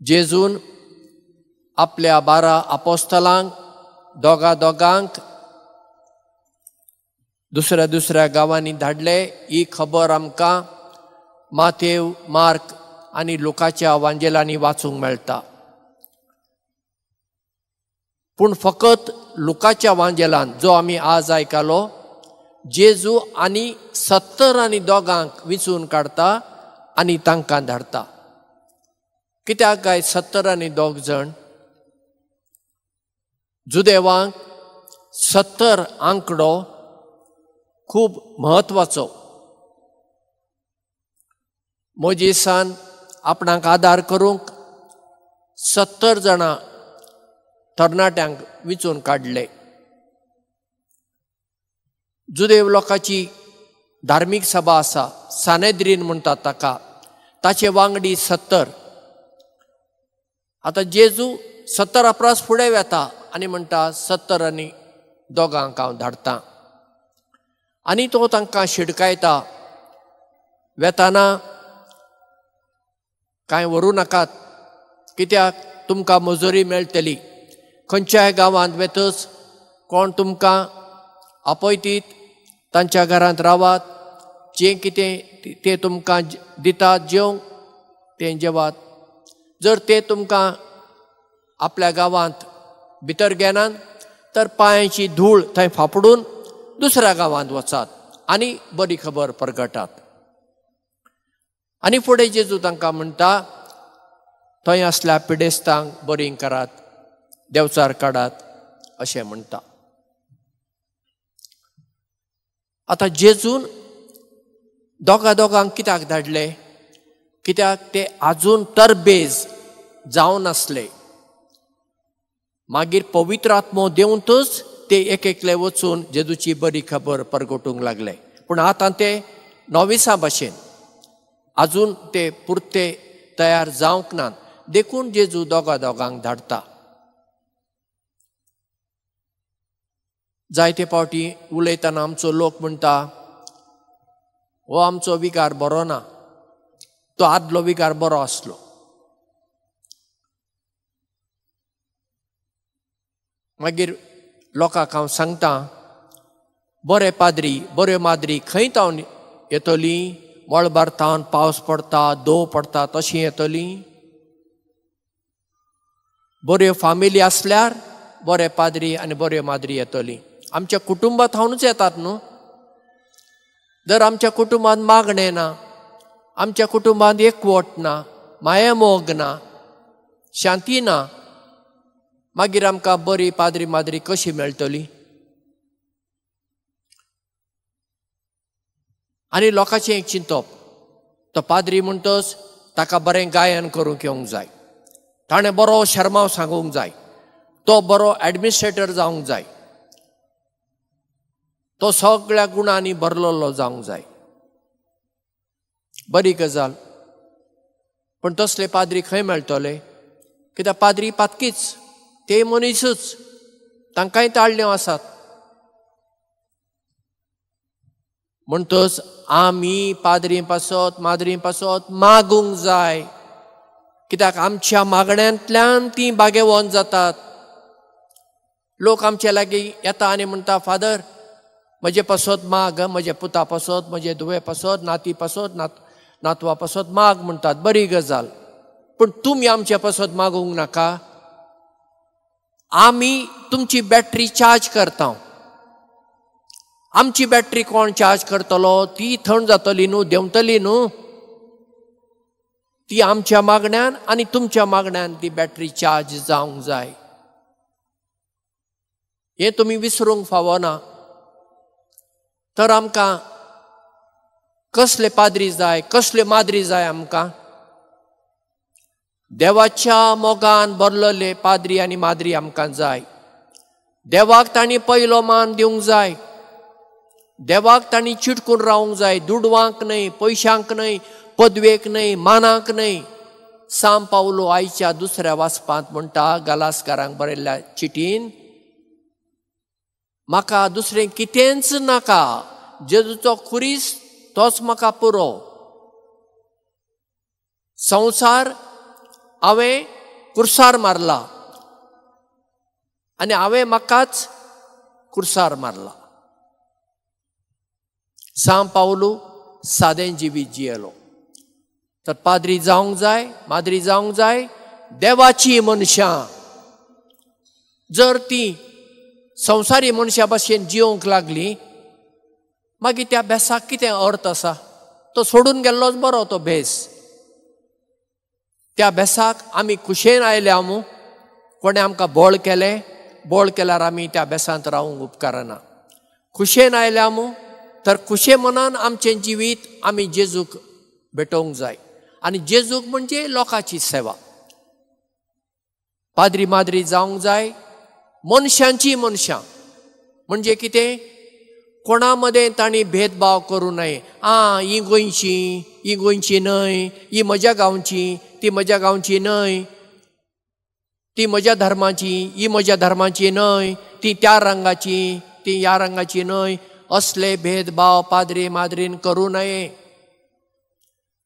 जेजून आपल्या 12 आपोस्तलांक दोगा दोगांक दुसऱ्या दुसऱ्या गांवांनी धाडले. ही खबर आमकां मातेव, मार्क आनी लुकाच्या वांजेलांनी वाचूंक मेळटा. पूण फकत लुकाच्या वांजेलान जो आमी आज आयकलो, जेजू आनी 70 आनी दोगांक विंचून काडटा आनी तांकां धाडटा. कित्याक काय 70 आनी 2 जाण? जुदेवांक 70 आंकडो खूब म्हत्वाचो. मोजेसान आपणाक आदार करूंक 70 जाणां तरणाट्यांक विंचून काडले. जुदेव लोकांची धार्मीक सभा आसा, सानेद्रीन म्हणटात ताका, ताचे वांगडी 70. आतां जेजू 70 परस फुडें वेता आनी म्हणटा 70 आनी दोगांक हांव धाडटा. आनी तो तांकां शिडकायता, वेताना कांय व्हरूं नाकात, कित्याक तुमकां मजुरी मेळटली. खंयच्याय गांवांत वेतच कोण तुमकां आपयतीत तांच्या घरांत रावात, जें कितें ते तुमकां दितात जेवंक तें जेवात. जर ते तुमकां आपल्या गांवांत भितर घेनात तर पांयांची धूळ थंय फापडून दुसऱ्या गांवांत वचात आनी बरी खबर परगटात. आनी फुडें जेजू तांकां म्हणटा, थंय आसल्या पिडेस्तांक बरीं करात, देंवचार काडात अशें म्हणटा. आतां जेजून दोगा दोगांक कित्याक धाडले? कित्याक ते आजून तरबेज जावनासले. मागीर पवित्र आत्मो देवतच ते एक एकले वचून जेजूची बरी खबर परगटूंक लागले. पूण आतां ते नोविसां भाशेन आजून ते पुरते तयार जावंक नात, देखून जेजू दोगा दोगांक धाडटा. जायते फावटी उलयतना आमचो लोक म्हणटा, हो आमचो विकार बरो ना, तो आदलो विकार बरो आसलो. मागीर लोकांक हांव सांगता, बरे पाद्री बऱ्यो माद्री खंय तावन येतली? मळबार तावन पावस पडटा, दो पडटा, तशी येतली? बऱ्यो फामिली आसल्यार बरे पाद्री आनी बऱ्यो माद्री येतली. आमच्या कुटुंबां थावनूच येतात न्हू. जर आमच्या कुटुंबांत मागणें ना, आमच्या कुटुंबांत एकवट ना, मायामोग ना, शांती ना, मागीर आमकां बरी पाद्री माद्री कशी मेळटली? आनी लोकांचें एक चिंतप, तो पाद्री म्हणटच ताका बरें गायन करूंक येवंक जाय, ताणें बरो शर्माव सांगूंक जाय, तो बरो एडमिनिस्ट्रेटर जावंक जाय, तो सगळ्या गुणांनी भरलेलो जावंक जाय. बरी गजाल, पूण तसले पाद्री खंय मेळटले? कित्याक पाद्री पातकीच, ते मनीसूच, तांकांय ताळण्यो आसात. म्हणटच आमी पाद्री पासत माद्री पासत मागूंक जाय, कित्याक आमच्या मागण्यांतल्यान ती बागेवन जातात. लोक आमचे लागीं येता आनी म्हणटा, फादर म्हजे पासत माग, म्हजे पुता पासत, म्हजे धुवे पासत, नाती पासत, नातवा पासत माग म्हणटात. बरी गजाल, पूण तुमी आमचे पासत मागूंक नाका. आमी तुमची बॅटरी चार्ज करता. आमची बॅटरी कोण चार्ज करतलो? ती थंड जातली न्हू, देंवतली न्हू. ती आमच्या मागण्यान आनी तुमच्या मागण्यान ती बॅटरी चार्ज जावंक जाय. हें तुमी विसरूंक फावना. तर आमकां कसले पाद्री जाय, कसले माद्री जाय? आमकां देवाच्या मोगान भरलेले पाद्री आनी माद्री आमकां जाय. देवाक तांणी पयलो मान दिवंक जाय, देवाक तांणी चिटकून रावंक जाय, दुडवांक न्हय, पयशांक न्हय, पदवेक न्हय, मानाक न्हय. सांव पावलो आयच्या दुसऱ्या वाचपांत म्हणटा, गलासकारांक बरयल्ल्या चिटीन, म्हाका दुसरें कितेंच नाका, जेजूचो खुरीस तोच म्हाका पुरो. संवसार हांवें कुर्सार मारला आनी हांवें म्हाकाच कुर्सार मारला. सांव पावलू सादें जिवीत जियेलो. तर पाद्री जावंक जाय, माद्री जावंक जाय देवाची मनशां. जर ती संवसारी मनशां भाशेन जियोंक लागली मागीर त्या भेसाक कितें अर्थ आसा? तो सोडून गेल्लोच बरो तो भेस. त्या भेसाक आमी खुशेन आयल्या मू, कोणें आमकां बळ केलें, बळ केल्यार आमी त्या भेसांत रावूंक उपकारना. खुशेन आयल्या मू तर खुशे मनान आमचें जिवीत आमी जेजूक भेटोवंक जाय. आनी जेजूक म्हणजे लोकांची सेवा. पाद्री माद्री जावंक जाय मनशांची मनशां. म्हणजे कितें? कोणा मदें तांणी भेदभाव करूं नये. आं, ही गोंयची, ही गोंयची न्हय, ही म्हज्या गांवची, ती म्हज्या गांवची न्हय, ती म्हज्या धर्माची, ही म्हज्या धर्माची न्हय, ती त्या रंगाची, ती ह्या रंगाची न्हय. असले भेदभाव पाद्री माद्रीन करूं नये.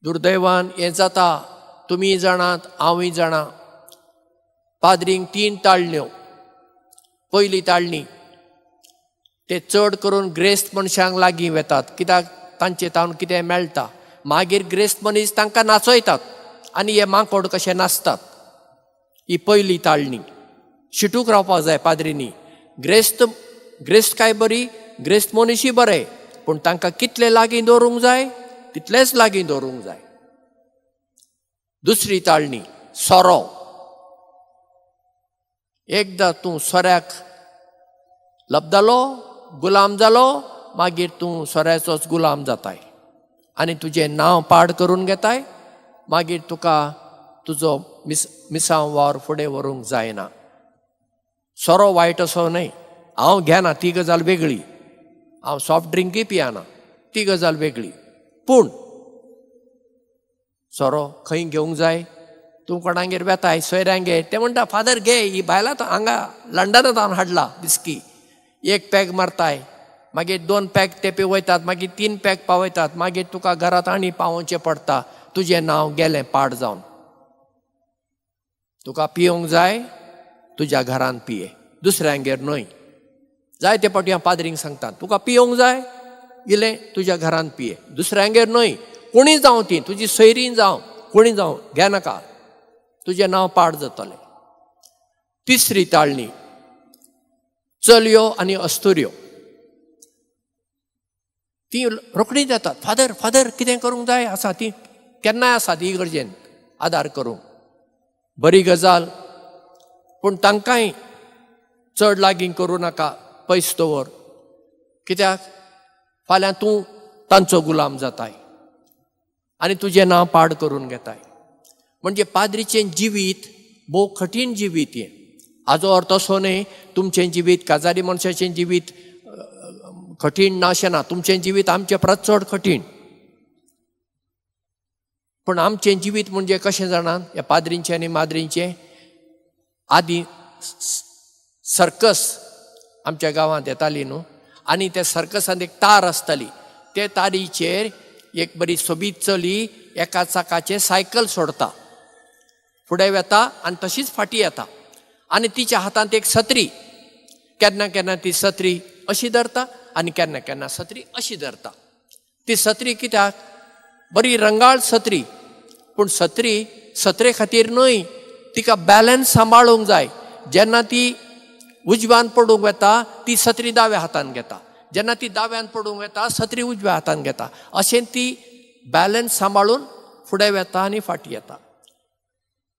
दुर्दैवान हें जाता, तुमी जाणात, हांवूय जाणा. पाद्रींक 3 ताळण्यो. पयली ताळणी, ते चड करून ग्रेस्त मनशांक लागीं वेतात, कित्याक तांचे तावन कितें मेळटा. मागीर ग्रेस्त मनीस तांकां नाचयतात आनी हे माकोड कशे नाचतात. ही पयली ताळणी. शिटूक रावपाक जाय पाद्रींनी. ग्रेस्त ग्रेस्त काय बरी, ग्रेस्त मनीसूय बरे, पूण तांकां कितले लागीं दवरूंक जाय तितलेच लागीं दवरूंक जाय. दुसरी ताळणी, सोरो. एकदां तूं सोऱ्याक लबदालो, गुलाम जालो, मागीर तूं सोऱ्याचोच गुलाम जाताय आनी तुजें नांव पाड करून घेताय. मागीर तुका तुजो मिसांव वावर फुडें व्हरूंक जायना. सोरो वायट असो न्हय, हांव घेना ती गजाल वेगळी, हांव सॉफ्ट ड्रिंकय पियाना ती गजाल वेगळी, पूण सोरो खंय घेवंक जाय? तूं कोणागेर वेताय, सोयऱ्यांगेर, ते म्हणटा फादर घे, ही बायलां हांगा लंडनांत हांव हाडला बिस्की. एक पॅक मारताय, मागीर 2 पॅक ते पिवयतात, मागीर 3 पॅक पावयतात, मागीर तुका घरांत आनी पावोवचें पडटा. तुजें नांव गेलें पाड जावन. तुका पिवंक जाय तुज्या घरांत पिये, दुसऱ्यांगेर न्हय. जाय ते फावटी हांव पाद्रींक सांगता, तुका पिवंक जाय इलें तुज्या घरांत पिये, दुसऱ्यांगेर न्हय. कोणी जावं ती, तुजी सोयरीं जावं, कोणी जावं, घेनाका, तुजें नांव पाड जातलें. तिसरी ताळणी, चलयो आनी अस्तुऱ्यो. ती रोखडीं जातात, फादर फादर कितें करूंक जाय आसा, ती केन्नाय आसा ती इगर्जेन आदार करूंक, बरी गजाल, पूण तांकांय चड लागीं करूं नाका, पयस दवर. कित्याक फाल्यां तूं तांचो गुलाम जाताय आनी तुजें नांव पाड करून घेताय. म्हणजे पाद्रीचें जिवीत भोव कठीण जिवीत हें. हाजो अर्थ असो न्हय तुमचें जिवीत, काजारी मनशाचें जिवीत कठीण ना अशें ना, तुमचें जिवीत आमचें परस चड कठीण. पूण आमचें जिवीत म्हणजे कशें जाणा, ह्या पाद्रींचें आनी माद्रींचें. आदीं सर्कस आमच्या गांवांत येताली न्हू, आनी त्या सर्कसांत एक तार आसताली. ते तारीचेर एक बरी सोबीत चली एका चाकाचें सायकल सोडता, फुडें वेता आनी तशीच फाटीं येता, आनी तिच्या हातांत एक सत्री. केन्ना केन्ना ती सत्री अशी धरता आनी केन्ना केन्ना सत्री अशी धरता. ती सत्री कित्याक? बरी रंगाळ सत्री, पूण सत्री सत्रे खातीर न्हय, तिका बॅलन्स सांबाळूंक जाय. जेन्ना ती उजव्यान पडूंक वेता ती सत्री दाव्या हातान घेता, जेन्ना ती दाव्यान पडूंक वेता सत्री उजव्या हातान घेता. अशें ती बॅलन्स सांबाळून फुडें वेता आनी फाटीं येता.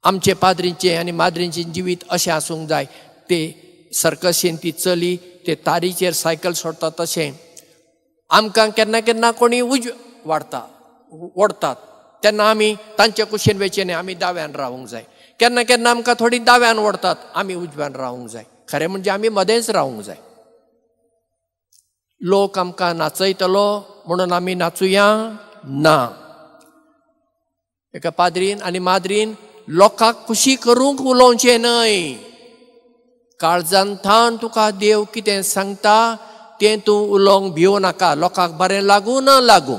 आमचे पाद्रींचें आनी माद्रींचें जिवीत अशें आसूंक जाय. ते सर्कशीन ती चली ते तारीचेर सायकल सोडटा तशें आमकां केन्ना केन्ना कोणी उजव वाडटा ओडटात, तेन्ना आमी तांचे कुशीन वचचें न्हय, आमी दाव्यान रावूंक जाय. केन्ना केन्ना आमकां थोडी दाव्यान ओडटात, आमी उजव्यान रावूंक जाय. खरें म्हणजे आमी मदेंच रावूंक जाय. लोक आमकां नाचयतलो म्हणून आमी नाचुया ना. एका पाद्रीन आनी माद्रीन लोकांक खुशी करूंक उलोवचें न्हय. काळजान थावन तुका देव कितें सांगता तें तूं उलोवंक भिवं नाका, लोकांक बरें लागूं ना लागूं.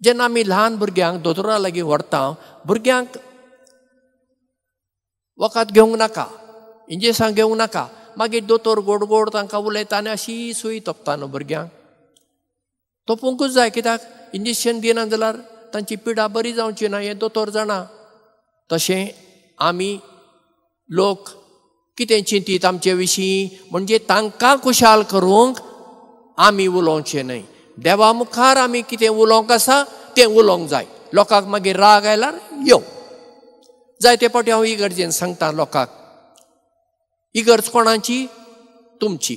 जेन्ना आमी ल्हान भुरग्यांक दोतोरा लागीं व्हरता, भुरग्यांक वखद घेवंक नाका, इंजेसां घेवंक नाका. मागीर दोतोर गोड गोड तांकां उलयता आनी अशी सुई तोपता न्हू भुरग्यांक. तोपूंकूच जाय, कित्याक इंजेक्शन दिना जाल्यार तांची पिडा बरी जावची ना, हें दोतोर जाणा. तशें आमी लोक कितें चिंतीत आमचे विशीं म्हणजे तांकां खुशाल करूंक आमी उलोवचें न्हय. देवा मुखार आमी कितें उलोवंक आसा तें उलोवंक जाय. लोकांक मागीर राग आयल्यार यो जायते फावटी हांव इगर्जेन सांगता लोकांक, इगर्ज कोणाची? तुमची.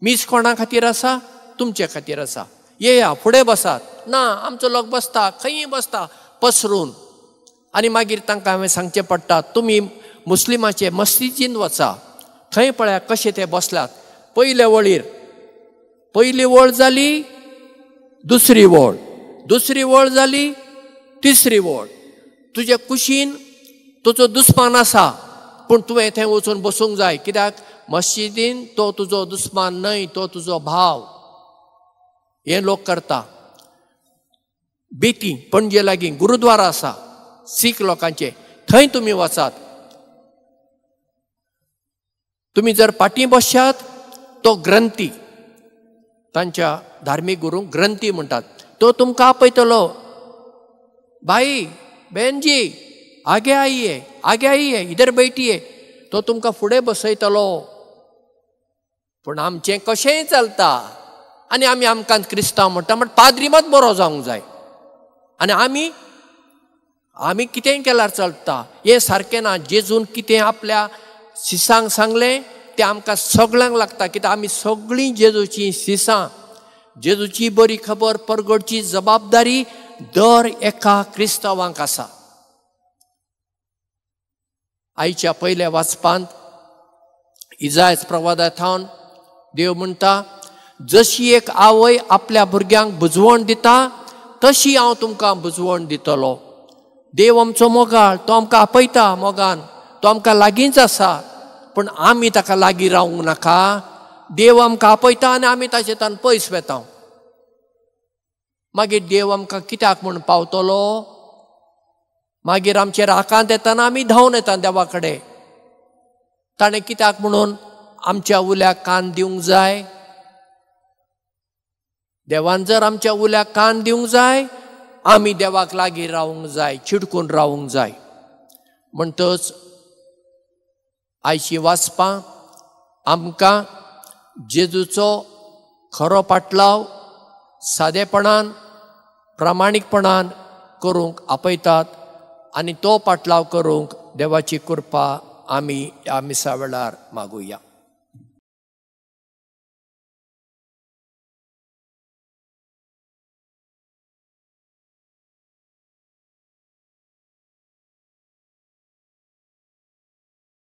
मीस कोणा खातीर आसा? तुमचे खातीर आसा. येया फुडें बसात. ना, आमचो लोक बसता, खंयी बसता पसरून. आनी मागीर तांकां हांवें सांगचें पडटा, तुमी मुस्लिमाचे मस्जिदीन वचा, थंय पळया कशे ते बसल्यात. पयले वळीर, पयली वळ जाली, दुसरी वळ, दुसरी वळ जाली, तिसरी वळ. तुजे कुशीन तुजो दुस्मान आसा, पूण तुवें थंय वचून बसूंक जाय, कित्याक मस्जिदीन तो तुजो दुस्मान न्हय, तो तुजो भाव. हे लोक करता. बेती पणजे लागीं गुरुद्वारा आसा सीख लोकांचे, थंय तुमी वचात. तुमी जर पाटी बसशात तो ग्रंथी, तांच्या धार्मीक गुरूंक ग्रंथी म्हणटात, तो तुमकां आपयतलो, भाई बहन जी आगे आइये, आगे आइये, इधर बैठिये. तो तुमकां फुडें बसयतलो. पूण आमचें कशेंय चलता आनी आमी आमकां क्रिस्तांव म्हणटा, म्हण पाद्री मात बरो जावंक जाय आनी आमी आमी कितेंय केल्यार चलता. हें सारकें ना. जेजून कितें आपल्या शिसांक सांगलें तें आमकां सगळ्यांक लागता, कित्याक आमी सगळीं जेजूचीं शिसां. जेजूची बरी खबर परगटची जबाबदारी दर एका क्रिस्तांवांक आसा. आयच्या पयल्या वाचपांत इजायज प्रवादा थावन देव म्हणटा, जशी एक आवय आपल्या भुरग्यांक बुजवण दिता तशी हांव तुमकां बुजवण दितलो. देव आमचो मोगाळ, तो आमकां आपयता मोगान, तो आमकां लागींच आसा, पूण आमी ताका लागीं रावूंक नाका. देव आमकां आपयता आनी आमी ताचे तान पयस वेता. मागीर देव आमकां कित्याक म्हूण पावतलो? मागीर आमचेर आकांत येताना आमी धांवन येता देवा कडेन. ताणें कित्याक म्हणून आमच्या उल्याक कान दिवंक जाय? देवान जर आमच्या उल्याक कान दिवंक जाय, आमी देवाक लागीं रावूंक जाय, चिडकून रावूंक जाय. म्हणटच आयची वाचपां आमकां जेजूचो खरो पाटलाव सादेपणान प्रामाणीकपणान करूंक आपयतात आनी तो पाटलाव करूंक देवाची कृपा आमी ह्या मिसा वेळार मागुया.